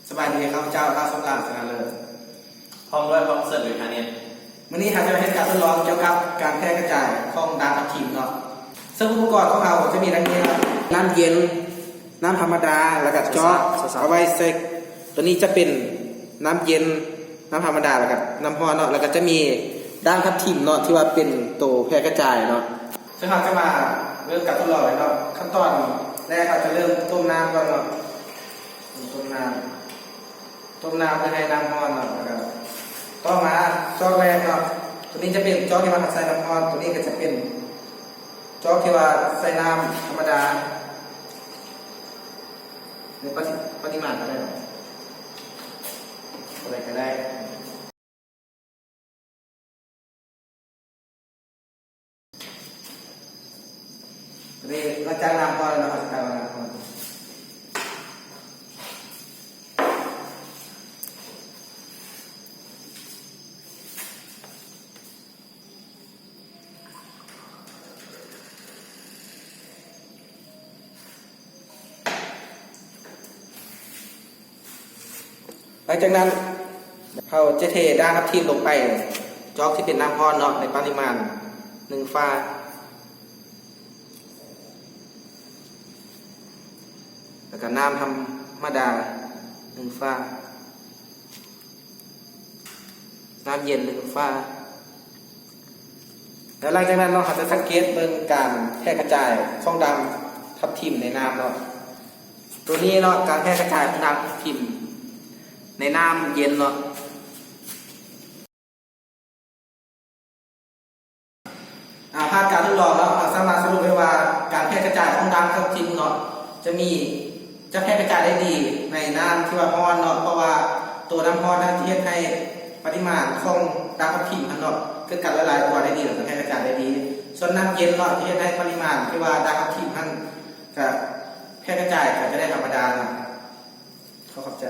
ສະບາຍດີ ຂ້າພະເຈົ້າ ທ້າວ ສົມລາດ ສະນາເລີດ ພ້ອມດ້ວຍ ປອຟເຊີ ເອກະເນດ. ມື້ນີ້ເຮົາຈະມາເຮັດການທົດລອງກ່ຽວກັບການແຜ່ກະຈາຍຂອງດ່າງທັບທິມເນາະ. ເຊິ່ງອຸປະກອນຂອງເຮົາຈະມີດັ່ງນີ້ເນາະ, ນ້ຳເຢັນ, ນ້ຳທຳມະດາ ແລ້ວກະຈອກເອົາໄວ້ເຊັກ. ໂຕນີ້ຈະເປັນນ້ຳເຢັນ, ນ້ຳທຳມະດາ ແລ້ວກະນ້ຳຮ້ອນເນາະ, ແລ້ວກະຈະມີດ່າງທັບທິມເນາະ ທີ່ວ່າເປັນໂຕແຜ່ກະຈາຍເນາະ. ເຊິ່ງເຮົາຈະມາເລີ່ມການທົດລອງເລີຍເນາະ. ຂັ້ນຕອນແລກເຮົາຈະເລີ່ມຕົ້ມນ້ຳກ່ອນເນາະ. ຕົ້ມນ້ຳ ຕົ້ມນ້ຳເພື່ອໃຫ້ນ້ຳຮ້ອນເນາະ. ແລ້ວກະຕໍ່ມາຈອກແລກເນາະ, ໂຕນີ້ຈະເປັນຈອກທີ່ວ່າເຮົາໃສ່ນ້ຳຮ້ອນ, ໂຕນີ້ກະຈະເປັນຈອກທີ່ວ່າໃສ່ນ້ຳທຳມະດາ ໃນປະລິ ປະລິມານເທົ່າໃດເນາະ, ເທົ່າໃດກະໄດ້. ນີ້ ຫຼັງຈາກນ້ຳຮ້ອນແລ້ວເນາະ, ຫຼັງຈາກນ້ຳຮ້ອນ ຫຼັງຈາກນັ້ນ ເຮົາຈະເທດ່າງທັບທິມລົງໄປ ຈອກທີ່ເປັນນ້ຳຮ້ອນເນາະ ໃນປະລິມານໜຶ່ງຝາ ແລ້ວກະນ້ຳທຳມະດາໜຶ່ງຝາ. ນ້ຳເຢັນ ໜຶ່ງຝາ. ແລ້ວຫຼັງຈາກນັ້ນເນາະ ເຮົາຈະສັງເກດເບິ່ງການແຜ່ກະຈາຍຂອງດ່າງທັບທິມໃນນ້ຳເນາະ. ໂຕນີ້ເນາະ ການແຜ່ກະຈາຍຂອງດ່າງທັບທິມໃນນ້ຳເຢັນເນາະ. ອາ ຜ່ານການທົດລອງເນາະ ເຮົາສາມາດສະຫຼຸບໄດ້ວ່າ ການແຜ່ກະຈາຍຂອງດ່າງທັບທິມເນາະ ຈະມີ ຈະແຜ່ກະຈາຍໄດ້ດີໃນນ້ຳທີ່ວ່າຮ້ອນເນາະ, ເພາະວ່າໂຕນ້ຳຮ້ອນນັ້ນຈະເຮັດໃຫ້ປະລິມານຂອງດ່າງທັບທິມຫັ້ນເນາະ ເກີດການລະລາຍຕົວໄດ້ດີ ແລ້ວກະແຜ່ກະຈາຍໄດ້ດີ. ສ່ວນນ້ຳເຢັນເນາະ ຈະເຮັດໃຫ້ປະລິມານທີ່ວ່າດ່າງທັບທິມຫັ້ນ ກະແຜ່ກະຈາຍກະຈະໄດ້ທຳມະດາເນາະ. ຂໍຂອບໃຈ.